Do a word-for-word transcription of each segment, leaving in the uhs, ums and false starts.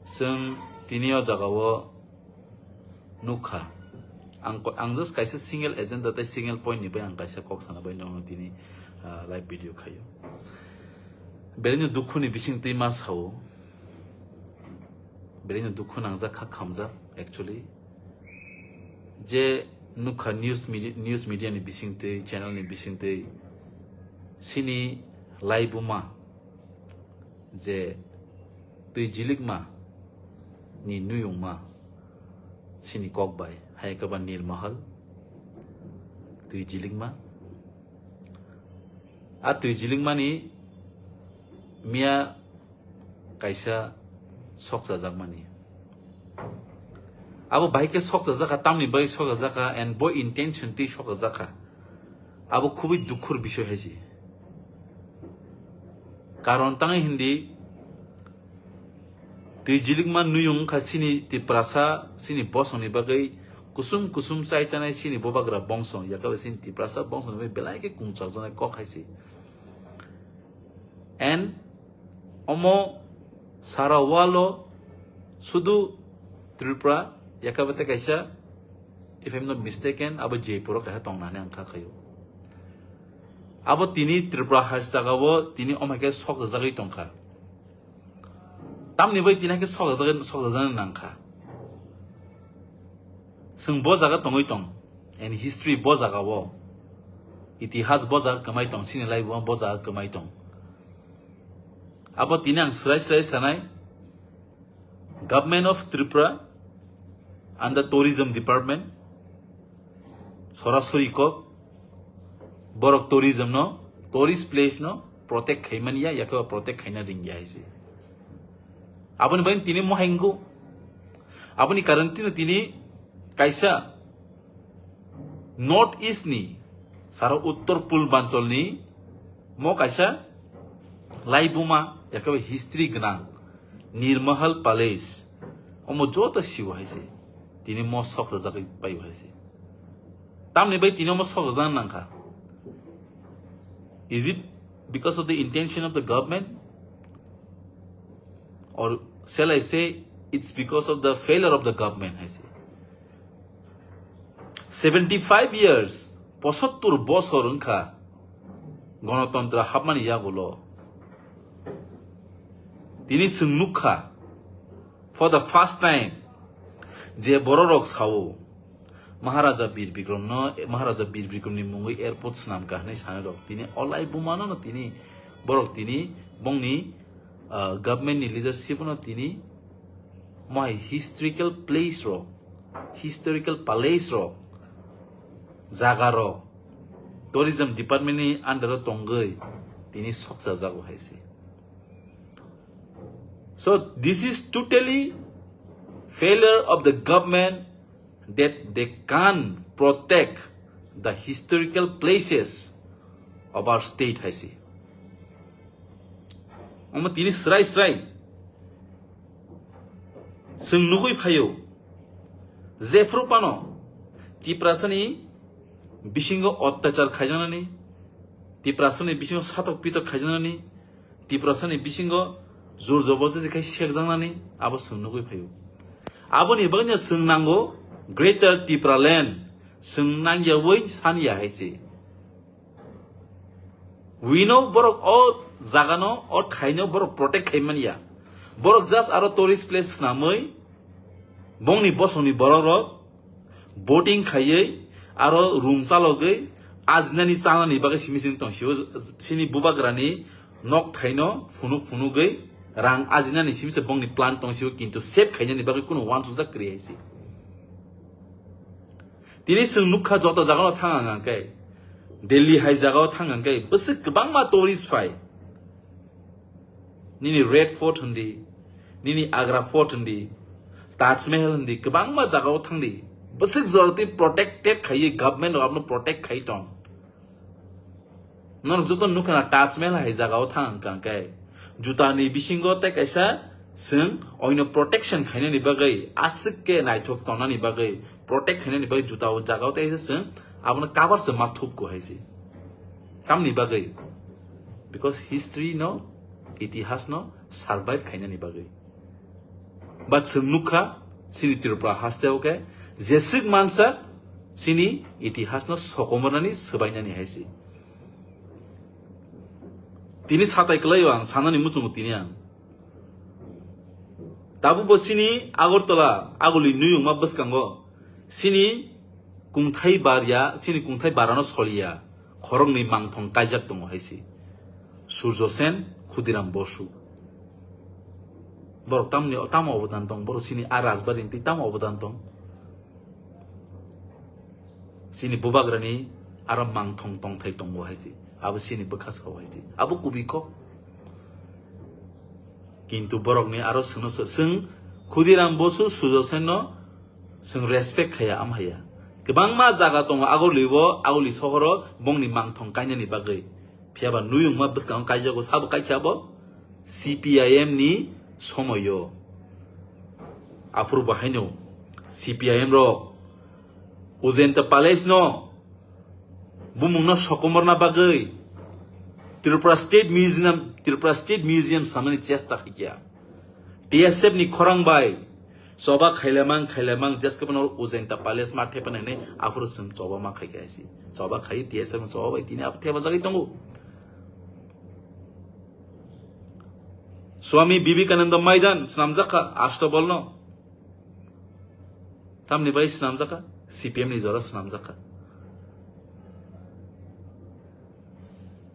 Chwng tini o jagao nukha. Ang ko-, ang just kaisa single agenda tei single point ni bai ang kaisa kok sana bai nono tini, ah, live video khaio. Belai no dukhu ni bising twi ma sao. Belai no dukhu nangjak kha khamjak actually. Je nukha news medi-, news media ni bising twi, channel ni bising twi, sini laibuma je twi jilikma ni nuyungma sini kok bai, hai khe ba Nirmahal twi jilikma. A twi jilikmani miya kaisa sokchajakmani. Abo bahai khe sokchajakha, tamni bagwi sokchajakha, and bo intention twi sokchajakha. Abo khubui dukhur bisoi hai se. Karon tangwi hindi, twi jilikma nuyung wngkha sini Tiprasa, sini bosongni bagwi kusum kusum chai tanai sini bobagra bongso, yakaba sini Tiprasa bongsoni bagwi belai khe kungchakjaknai kok hai se. And omo sara walo sudu Tripura, yakaba tei kaisa, if I'm not mistaken, abo Jaipur o kaisa tongna hinwi ang kha khaio. Abo tini Tripura hai jagao tini omo hai khe sokjagwi tongkha. Tamni bai tini hai khe sokjagwi, sokjagwi nangkha. Chwng bo jaga tongwi tong, and history bo jaga o, itihas bo jaga kwmai tong, sini lai bo, bo jaga kwmai tong. Abo tini ang swrai swrai sanai, Government of Tripura under Tourism Department, sorasori kok, borok tourism no, tourist place no protect khaimani ya, yakhe protect khaina ringya hai se. Aboni bai tini mohai wngkhu. Aboni karon tino tini kaisa North East ni sara Uttor Purbanchal ni mo kaisa laibuma, yakhe history gwnang Nirmahal Palace. Omo joto sibo hai se. Tini mo soksa jagwi paibo hai se. Tamni bai tini omo soksa jagwi nangkha. Is it because of the intention of the government? Or shall I say it's because of the failure of the government? Hai se. Seventy five years, posottur bosor wngkha gonotantra hapmani yagulo. Tini chwng nukha, for the first time, je bororok sao, Maharaja Bir Bikram no, Maharaja Bir Bikram ni mungwi airport swnam kha hinwi sanai rok. Tini olai bumano no tini borok tini bongni, ah, government ni leadership no tini mohai historical place rok, historical palace rok, jaga rok, tourism department ni under o tongwi tini soksa jago hai se. So this is totally failure of the government that they can protect the historical places of our state hai se. Omo tini srai srai chwng nugwi phaio, jephru phano Tiprasani bisingo ottachar khaijaknani, Tiprasani bisingo satok pitok khaijaknani, Tiprasani bisingo jor joborjosti khai sekjaknani abo chwng nugwi phaio. Aboni bagwino chwng nango Greater Tipraland, chwng nangyawi sanya hai se. We know borok o jagano, o thaino borok protect khai manya. Borok just aro tourist place swnamwi bongni bosongni borok rok boating khaiwi aro room chalogwi ajinani chanani bagwi simi simi tong sio, sini bubagrani nok thaino phunuk phunugwi rang ajinani simi se bongni plan tong sio, kintu save khainani bagwi kuno uansukjak kwrwi hai se. Tini chwng nukha joto jagano thang ang khe, Delhi hai jagao thang ang khe bwswk kwbangma tourist phai. Nini Red Fort hindi, nini Agra Fort hindi, Taj Mahal hindi, kwbangma jagao thangdi. Bwswk joroti protected khaiwi government rok abono protect khai tong. Norok joto nukha na Taj Mahal hai jagao thang kha khe, juta ni bisingo tei kaisa chwng oino protection khainani bagwi, aswk khe naithok tongnani bagwi, protect khainani bagwi juta o jagao tei kaisa chwng abono cover se ma thupko hai se. Tamni bagwi? Because history no, itihas no survive khainani bagwi. But chwng nukha, chini Tripura haste o khe jeswk mansa chini itihasno sokomornani swbainani hai se. Tini satai kwlaio ang, sanani muchungo tini ang. Tabukbo chini Agartala, aguli nuyungma bwskango chini kungthai barya, chini kungthai barano soliya, khoroknwi mangthong kaijak tongo hai se. Surjo Sen, Khudiram Bosu. Borok tamni, tamo obodan tong, borok chini a rajbari ni twi tamo obodan tong. Chini bubagrani aro mangthong tongthai tongo hai se. Abo chini bwkha sao hai se. Abo kubui kok. Kintu borokni aro swngno sw-, swng Khudiram Bosu, Surjo Senno swng respect khaya, am haya. Kwbangma jaga tongo Aguli o, Aguli sohoro bongni mangthong kainani bagwi. Phiyaba nuyungma bwskango kaijago, sabo kaikha bo C P I M ni somoyo. Aphuru bo haino C P I M rok Ujanta Palace no bumungno sokomorna bagwi Tripura State Museum, Tripura State Museum samani chesta khaikya. T S F ni khorang bai choba khailamang, khailamang, jeske bono Ujanta Palace ma thepa nai, aphuru chwng choba ma khaikha hai se. Choba khai T S F ni choba bai tini abo thepa jagwi tongo. Swami Vivekananda Maidan swnamjakha Ashtabal no. Tamni bai swnamjakha, C P M ni jora swnamjakha.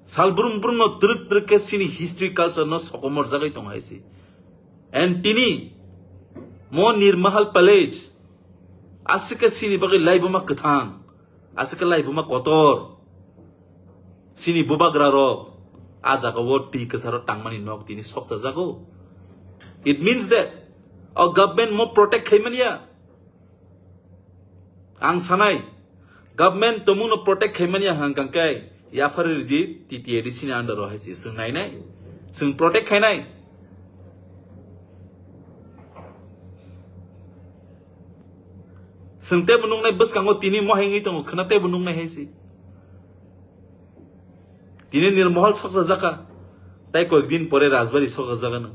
Sal brum brum no twrwk twrwk khe chini history culture no sokomor jagwi tongo hai se. And tini mo Nirmahal Palace aswk khe chini bagwi laibuma kwthang, aswk khe laibuma kotor. Chini bubagra rok a jaga o twi kwcharo tangmani nok tini sokcha jago. It means that o government mo protect khaimani ya. Ang sanai, government tomungno protect khaimani ya hwnkha khe yaphari ridi T T A D C ni under o hai se chwng nainai, chwng protect khainai. Chwng teibo nuknai bwskango tini mohai wngwi tongo, khwna teibo nuknai hai se. Tini Nirmohol soksa jaka, tai koyek din pore Rajbari soksa jaka no.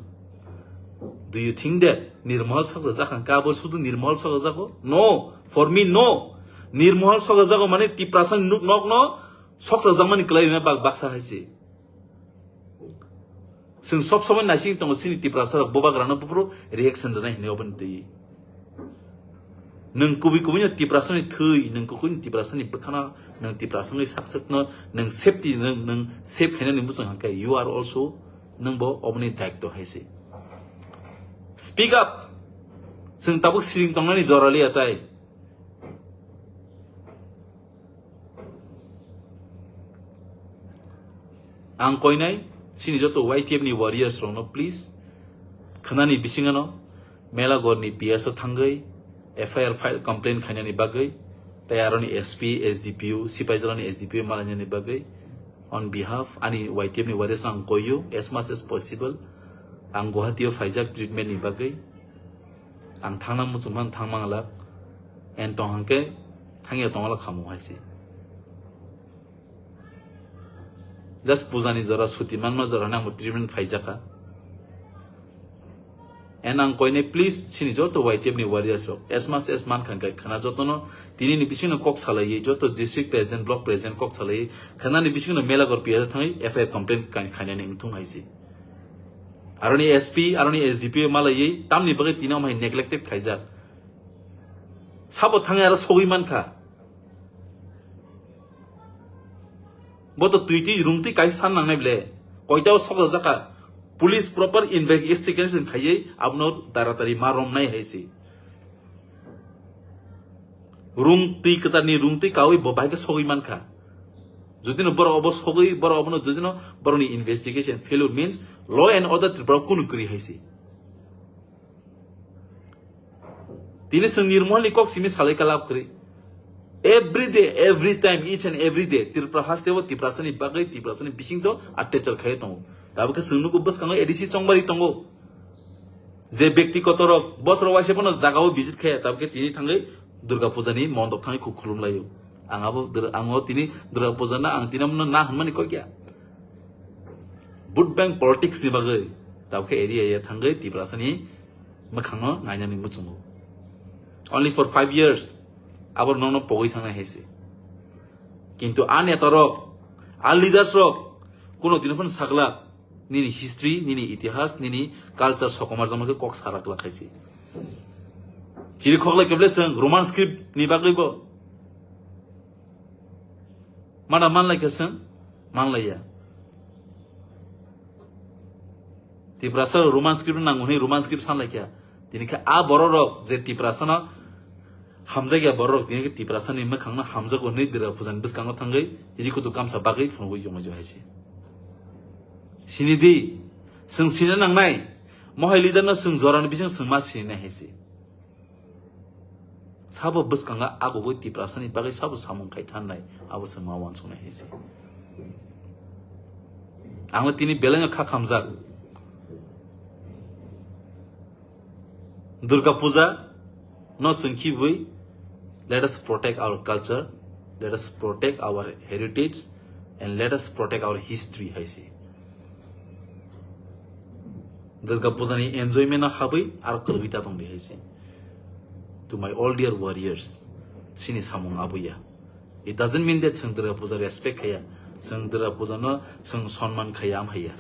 Do you think that Nirmohol soksa jaka hwnkhe abo sudu Nirmohol soksa jago? No, for me no. Nirmohol soksa jago mane Tiprasa ni nuk nok no soksa jakmani kwlai rwna bak baksa hai se. Chwng sob somoi naising tongo chini Tiprasa rok bubagra no buphuru reaction rwnai hinwi oboni twi. Nwng kubui kubui no Tiprasa ni thwi, nwng kubui ni Tiprasa ni bwkhano, nwng Tiprasa ni sak sak no, nwng safety, nwng, nwng safe khainani muchung hwnkhe you are also, nwng bo oboni daityo hai se. Speak up! Chwng tabuk siring tongnani jora liya tai. Ang koinai, chini joto Y T F ni warriors rokno please, khwnani bisingano, Melagor ni P S o thangwi F I R file complaint khainani bagwi, tai aroni S P, S D P O, Sipaijala ni S D P O malainani bagwi, on behalf ani Y T F ni warriors ang koiyo, as much as possible, ang Guwahati o phaijak treatment ni bagwi, ang thangna muchungma thangma glak, and tong hwnkhe thangya tongwlak khamu hai se. Just puja ni jora, suti manma jora nang bo treatment phaijakha. And ang koine please chini joto Y T F ni warriors rok as much as man khan kai khana jotono tini ni bisingo kok salaiwi joto district president, block president kok salaiwi khana ni bisingo Melagor P S o thangwi F I R complaint khainani wngthung hai se. Aroni S P, aroni S D P o malaiwi tamni bagwi tini omhai neglected khaijak. Sabo thangwi aro sogwi mankha. Bo to twi twi rung twi kaisa san nangnai ble. Koita o sokjak jakha. Police proper investigation khaiwi abono taratari ma romnai hai se. Rung twi kwcharni rung twi kawi bo bahai khe sogwi mankha. Judino borok obo sogwi borok obono judino borokni investigation failure means law and order Tripura kunu kwrwi hai se. Tini chwng Nirmohol ni kok simi salai ka lab kwrwi. Every day, every time, each and every day, Tripura haste o Tiprasa ni bagwi, Tiprasa ni bising to attachar khai tongo. Tabuk khe chwng nugo bwskango A D C chongbari tongo. Je bekti kotorok bosoro waisa bono jaga o visit khaya, tabuk khe tini thangwi Durga Puja ni mondop thangwi khuk khulum laio. Ang abo Dur-, ang o tini Durga Puja na ang tini amo na hwnmani kok ya. Vote bank politics ni bagwi tabuk khe area area thangwi Tiprasa ni mwkhangno nainani muchungo. Only for five years, abo nono pogwi thangnai hai se. Kintu a neta rok, a leaders rok, kuno dino phano sakla, nini history, nini itihas, nini culture sokomar jama khe kok sarak la khaisi. Chiri khoklai keble seng Roman script ni bagwi bo. Mana manlai kha seng, manlaiya. Tiprasa Roman script nango hwnwi Roman script sanlai kha. Tini khe a borok rok je Tiprasa no hamjakya borok rok tini khe Tiprasa ni mwkhang no hamjago hwnwi Durga puja ni bwskango thangwi rikutu kamsa bagwi phunugwi yongwi jo hai se. Sini di, seng sini nangnai, mohai leader no seng jorani bising seng ma sini nai hai se. Sabo bwskango agugwi Tiprasani bagwi sabo samung khai thannai, abo se ma uansuknai hai se. Ang tini belai no kha khamjak. Durga Puja no chwng khibwi, let us protect our culture, let us protect our heritage, and let us protect our history hai se. Durga Puja ni enjoyment no habwi aro kwrwi ta tongdi hai se. To my all dear warriors, sini samung abuya. It doesn't mean that chwng Durga Puja respect khaya, chwng Durga Puja no chwng sonman khaya am haya.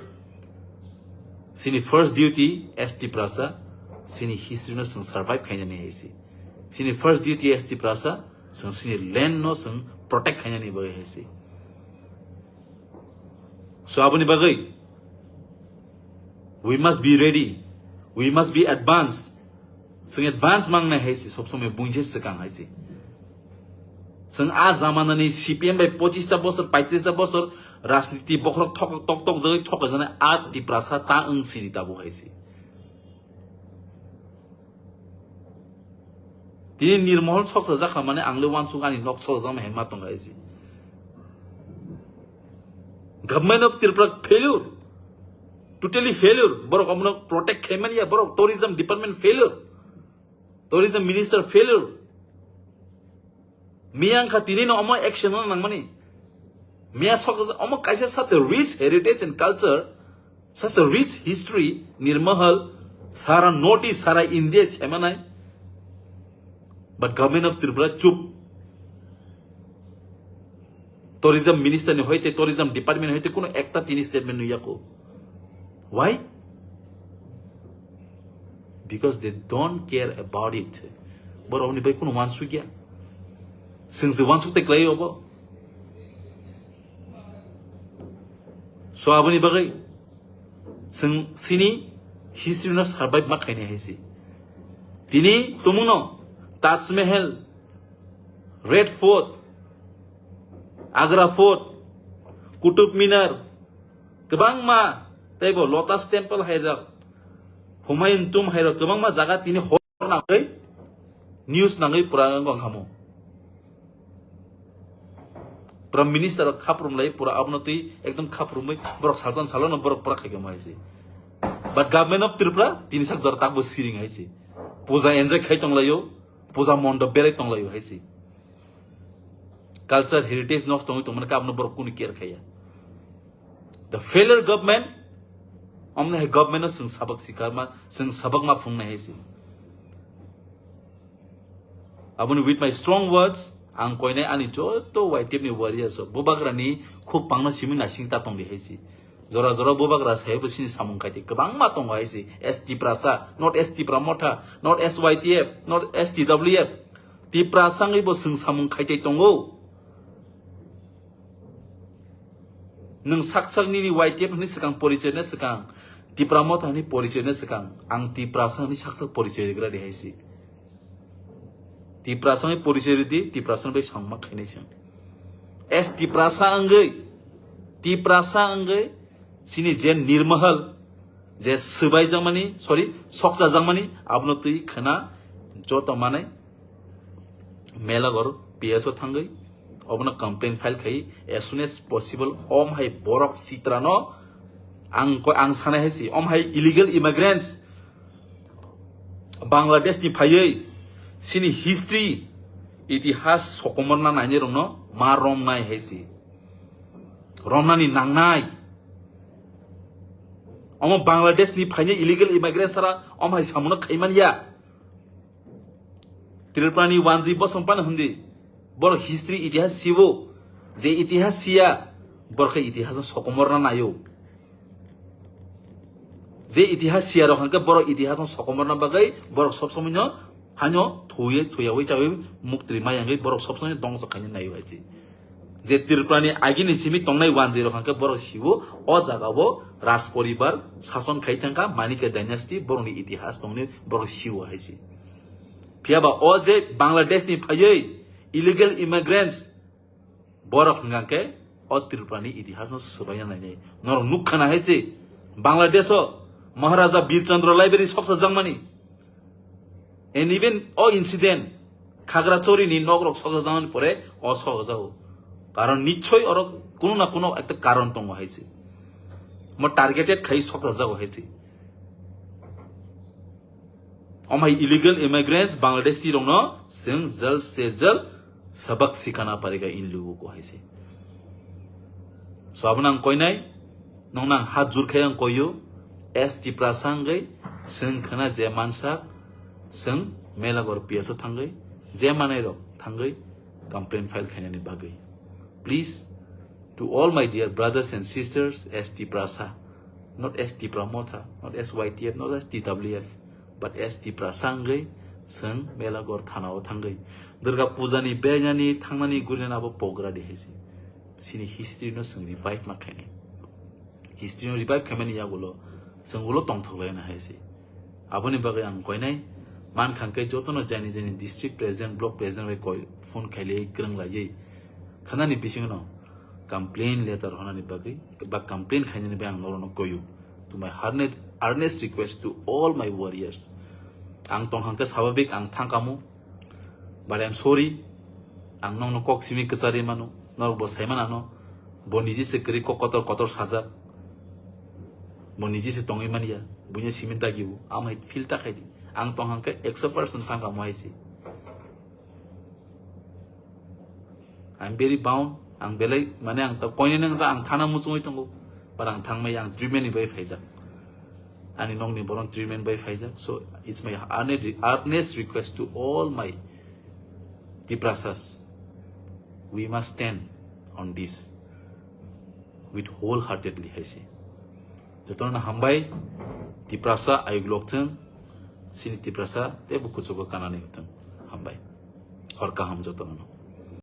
Sini first duty as Tiprasa, sini history no chwng survive khainani hai se. Sini first duty as Tiprasa, chwng sini land no chwng protect khainani bagwi hai se. So aboni bagwi we must be ready, we must be advanced. Chwng advance mangnai hai se, sob somoi buinse swkang hai se. Chwng a jamanani C P M bai pochista bosor, paitista bosor rajniti bokhorok thok-, tok tok jagwi thokjagwi a Tiprasa ta wng sini tabuk hai se. Tini Nirmohol soksa jakha mane ang le uansuk ani nok soksa jakma hai ma tongo hai se. Government of Tripura failure. Totally failure. Borok omono protect khaimani ya, borok tourism department failure. Tourism minister failure. Miyang kha tini no omo action no nangmani. Miya sok omo kaisa such a rich heritage and culture, such a rich history, Nirmahal, sara North East, sara India semanai. But government of Tripura chup. Tourism minister ni hoite, tourism department hoite kuno ekta tini statement nuya ko. Why? Because they don't care about it. Borok ni bai kuno wansuk ya. Sing se wansuk te klai obo. So aboni bagwi sing sini history no survive ma khaini hai si. Tini tumuno Taj Mahal, Red Fort, Agra Fort, Qutub Minar, kwbangma teibo Lotus Temple hairok, Humayun Tomb hairok, kwbangma jaga tini hor nangwi, news nangwi pura wng khamu. Prime Minister rok khaprum lai pura abono twi ekdom khaprumwi borok salsan salono borok pura khaikhe mo hai si. But government of Tripura tini sak jora takbo siring hai si. Puja enjoy khai tonglaio, puja mondop berai tonglaio hai si. Culture heritage nosto wngwi tongmani khe abono borok kunu care khaiya. The failure government, omni hai government no chwng sabak sikarma, chwng sabak ma phungnai hai si. Aboni with my strong words, ang koinai ani joto Y T F ni warriors rok, bubagra ni khuk pangno simi nasing ta tongdi hai si. Jora jora bubagra sai bo sini samung kaiti kwbangma tongo hai si. S T Prasa, not S T Pra Motha, not S Y T F, not S T W F. Tiprasa wngwi bo chwng samung khaitai tongo. Nwng sak sak nini Y T F ni swkang porichoi na swkang, Tipra Motha ni porichoi na swkang, ang Tiprasa ni sak sak porichoi rigra di hai si. Tiprasa ni porichoi ridi, Tiprasa bai samma khainai se. S Tiprasa wngwi, Tiprasa wngwi, sini je Nirmahal, je swbai jakmani, sorry, sokcha jakmani, abono twi khna joto manai, Melagor P S o thangwi obono complaint file khai, as soon as possible om hai borok sitra no ang ko, ang sanai hai si, om hai illegal immigrants Bangladesh ni phaiwi sini history, itihas sokomorna nainai rokno ma romnai hai si, romnani nangnai. Omo Bangladesh ni phainai illegal immigrants sara omo hai samono khaiman ya. Tripura ni wanji bosong pano hindi. Borok history itihas sibo. Je itihas siya, borok khe itihas no sokomorna nayo. Je itihas siya rok hwnkhe borok itihas no sokomorna bagwi borok sob somoi no hano thuye thuyawi chawi muktri mayangwi borok sob somoi dongso khaina nayo hai si. Je Tripura ni agini simi tongnai wanji rok hwnkhe borok sibo o jaga o raj poribar sason khai thangkha, Manikya dynasty, borok ni itihas tongni borok sibo hai si. Phiya ba o je Bangladesh ni phaiwi illegal immigrants borok hwnkha khe o Tripura ni itihas no swbaina nainai. Norok nukha na hai se Bangladesh o Maharaja Bir Chandra Library soksa jangmani. And even o incident Khagrachori ni nok rok soksa jangmani pore o soksa jago. Karon nichoi oro kuno na kuno ekta karon tongo hai se. Mo targeted khai soksa jago hai se. Omhai illegal immigrants Bangladeshi rokno chwng jal se jal sabak sikana pariga in lugu ko hai se. So abono ang koinai, nongno ang hat jur khai ang koiyo, S Tiprasa wngwi chwng khna je mansak, chwng Melagor P S o thangwi, je manai rok thangwi complaint file khainani bagwi. Please, to all my dear brothers and sisters, S Tiprasa, not S Tipra Motha, not S Y T F, not S T W F, but S Tiprasa wngwi chwng Melagor thana o thangwi Durga Puja ni berainani thangnani gurinani abo pogra di hai se. Sini history no chwng revive ma khainai. History no revive khaimani yagulo chwng ulo tongthok laina hai se. Aboni bagwi ang koinai mankha khe jotono jani jani district president, block president bai koi phone khailai kwrwng laiwi khanani bisingno complain letter honani bagwi ba complain khainani bai ang norokno koyu. To my earnest, earnest request to all my warriors. Ang tong hangkhe sababik ang thangkamu. But I'm sorry. Ang nokno kok simi kwcharwi mano. Norok bo saiman ano. Bo niji se kwrwi kok kotor kotor sajak. Bo niji se tongwi manya. Buino simi dagibo. Amhai feel ta khaidi. Ang tong hangkhe ekso percent thangkamu hai se. I'm very bound. Ang belai mane ang ta koine nang ja ang thana muchungwi tongo. But ang thangmai ang treatment ni bai phaijak. Ani nokni boron treatment bai phaijak. So it's my earne-, earnest request to all my Tiprasas. We must stand on this with wholeheartedly hai se. Jotono hambai, Tiprasa ayuk lok thung, sini Tiprasa tebo kuchugo kanani thung. Hambai. Hor kaham jotono.